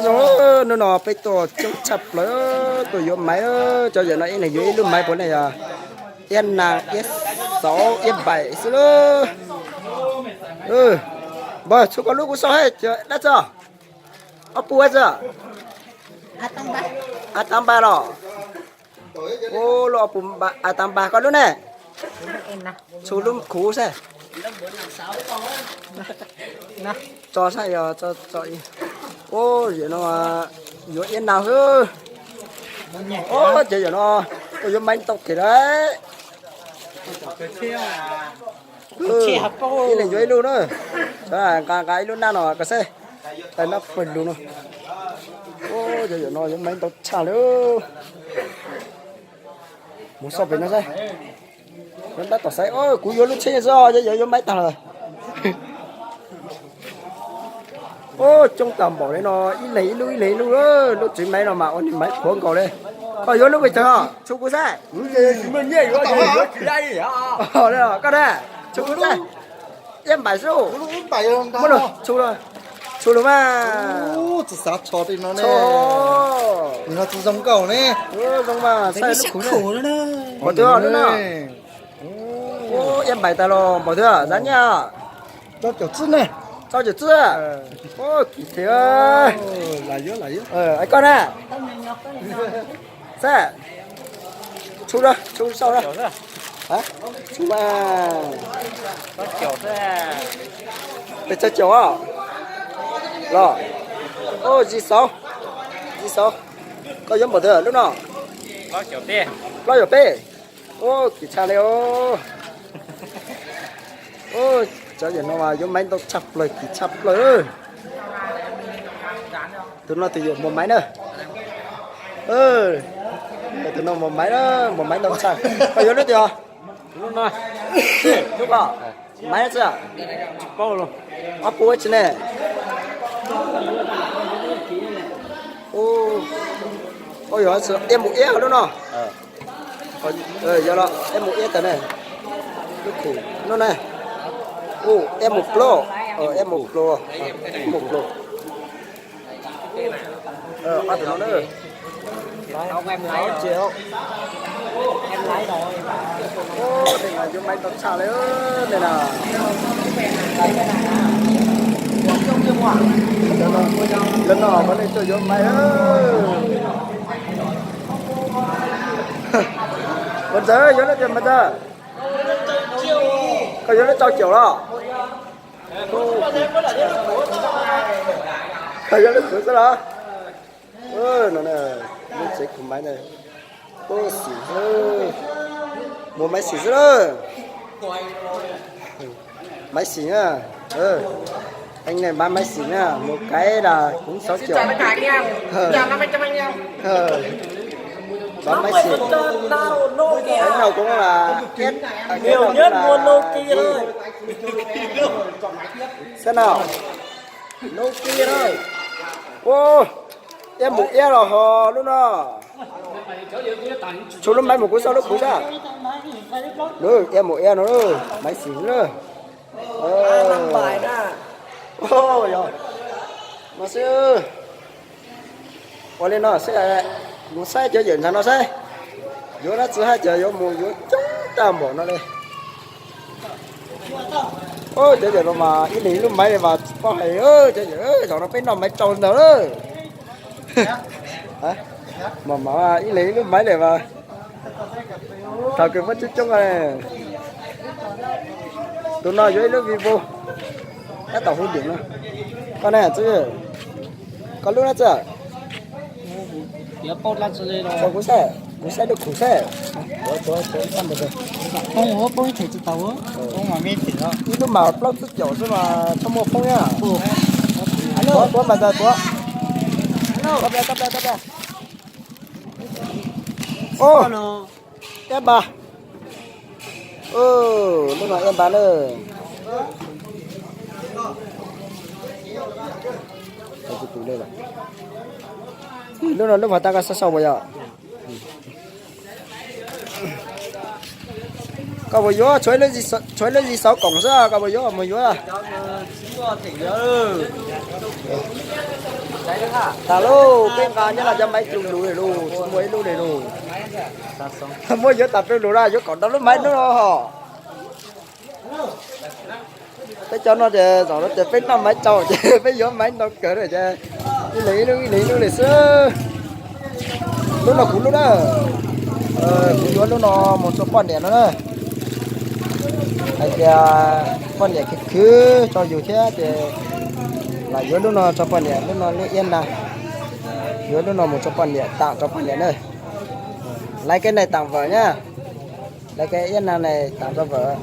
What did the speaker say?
Zoo, hnub no peb tuaj coob tshaj plaws, tuaj yuav maiv, cov yawm no ib leeg yuav ib lub maiv puas ne yog iab nas, iab xauv, iab npaim xwb lauj. Npawg, txhua koj lub kuv xauj hais dab tsi? Ob puas tsi? A tav npaj los? Ub, lub ob puas a tav npaj, koj lub ne? Txhua lub khuv xwb. Tso saib yog tso, tso ib. Ub, yawm no yuav iab nas xwb. Ub, ces yawm no tuaj yuav maiv ntau kiag lauj. Ib leeg yuav ib lub na. Nqa, nqa ib lub nab no koj saib. Tais nab pawg lug no. Ub, ces yawm no yuav maiv ntau tshaj li. Mus xauj pem no saib. Yuav ntab tom saib, kuv yuav lub tsheb xwb, yawm yuav maiv tag lawm. Ub, coob tag npaum li no, ib leeg ib lub ib leeg ib lub, lub txiv maiv no mas ua niag maiv qhuav nkaus li. Koj yuav lub pes tsawg os? Txhua kuv saib. Koj na, txhua kuv saib. Iab npaim xwb. Txhua lus mas. Tsis xav tsho tej no ne. Nws no tsis zoo nkauj ne. Zoo mas, saib lub khuv ne. Npaum twg lub no? Iab npaim tas los npaum twg, zab nyaj? Rau caum txwb ne. Rau caum txwb. Kim thiab. Koj na. Saib, txhua, txhua xauj na. Txhua, pes tsawg caum os? Los, zis xauv, zis xauv. Koj yuav npaum twg lub no? Plaub caum peb. Ub, kim tshaj li os. Cov yawm no mas yuav maiv ntau tshaj plaws, kim tshaj plaws. Tus no tus yuav muag maiv na. Tus no muag maiv na, muag maiv ntau tshaj. Koj yuav lub twg os? Lub no. Lub ko. Maiv dab tsi? Ob puas tsi ne? Ub, yog iab mus iab lub no. Yog los iab mus iab tas ne. Lub khuv no ne. Ub, iab mus plaub, iab mus plaub, mus plaub. Ob tug no na. Tej no yuav maiv tau tshaj li tej no. Cov no mas nej tuaj yuav maiv. Mas ntxawg yuav lub tias mas ntxawg, koj yuav lub rau caum los? Koj yuav lub khuv xwb los? No, lub tsev khuv maiv na. Ub, xim xwb. Muag maiv xim xwb lawm. Maiv xim na. Anh này bán máy xỉn nha, một cái là cũng sáu triệu. Bán máy xỉn. Cái nào cũng là S, à, cái nào cũng là G. Xem nào. Nokia thôi. Ua, iab mus iab los ho lub no. Tshuav lub maiv mus kuv xauj lub khuv sab. Iab mus iab no, maiv xim na. No xwb. Ua li no xwb, mus saib cov yawm ntawd no saib. Yuav dab tsi hais tias yuav mus yuav coob tag npaum no li. Cov yawm no mas ib leeg ib lub maiv li mas tsis paub hais, cov yawm, zaum no peb noj maiv rau ntawd lawm. Mas mas ib leeg ib lub maiv li mas thaum kawg muab coob coob. Tus no yuav ib lub Vivo, tab tom hu lwm no. Koj ne, koj lub dab tsi? Kuv saib, kuv saib lub khuv sab. Ib lub mas plaub tsib caum xwb mas txhob muaj foob na. Tuav mas ntag tuav. Iab npas. Lub no iab npas na. Lub no lub mas tag koj xauj xauj puas yog? Koj puas yuav? Tshuav ib lub zis xauv koom xwb, koj puas yuav? Mus yuav. Tas lauj, peb nqa nyob no cov maiv cuj lug li lauj, tsis muaj ib lub li lauj. Muab yuav tas peb lug na, yuav kaum rau lub maiv hnub no hos. Peb cov no ces zaum no ces peb noj maiv tsau ces peb yuav maiv ntau kawg ces ib leeg ib lub ib leeg ib lub li xwb. Lub no kuv lub na, kuv yuav lub no mus rau poj niam no na. Hais tias poj niam khwv khwv rau yus thiab ces lam yuav lub no rau poj niam, lub no lub iab na. Yuav lub no mus rau poj niam, tag rau poj niam na. Laiv kev neeg tag vawm na. Laiv kev iab na neeg tag rau vawm.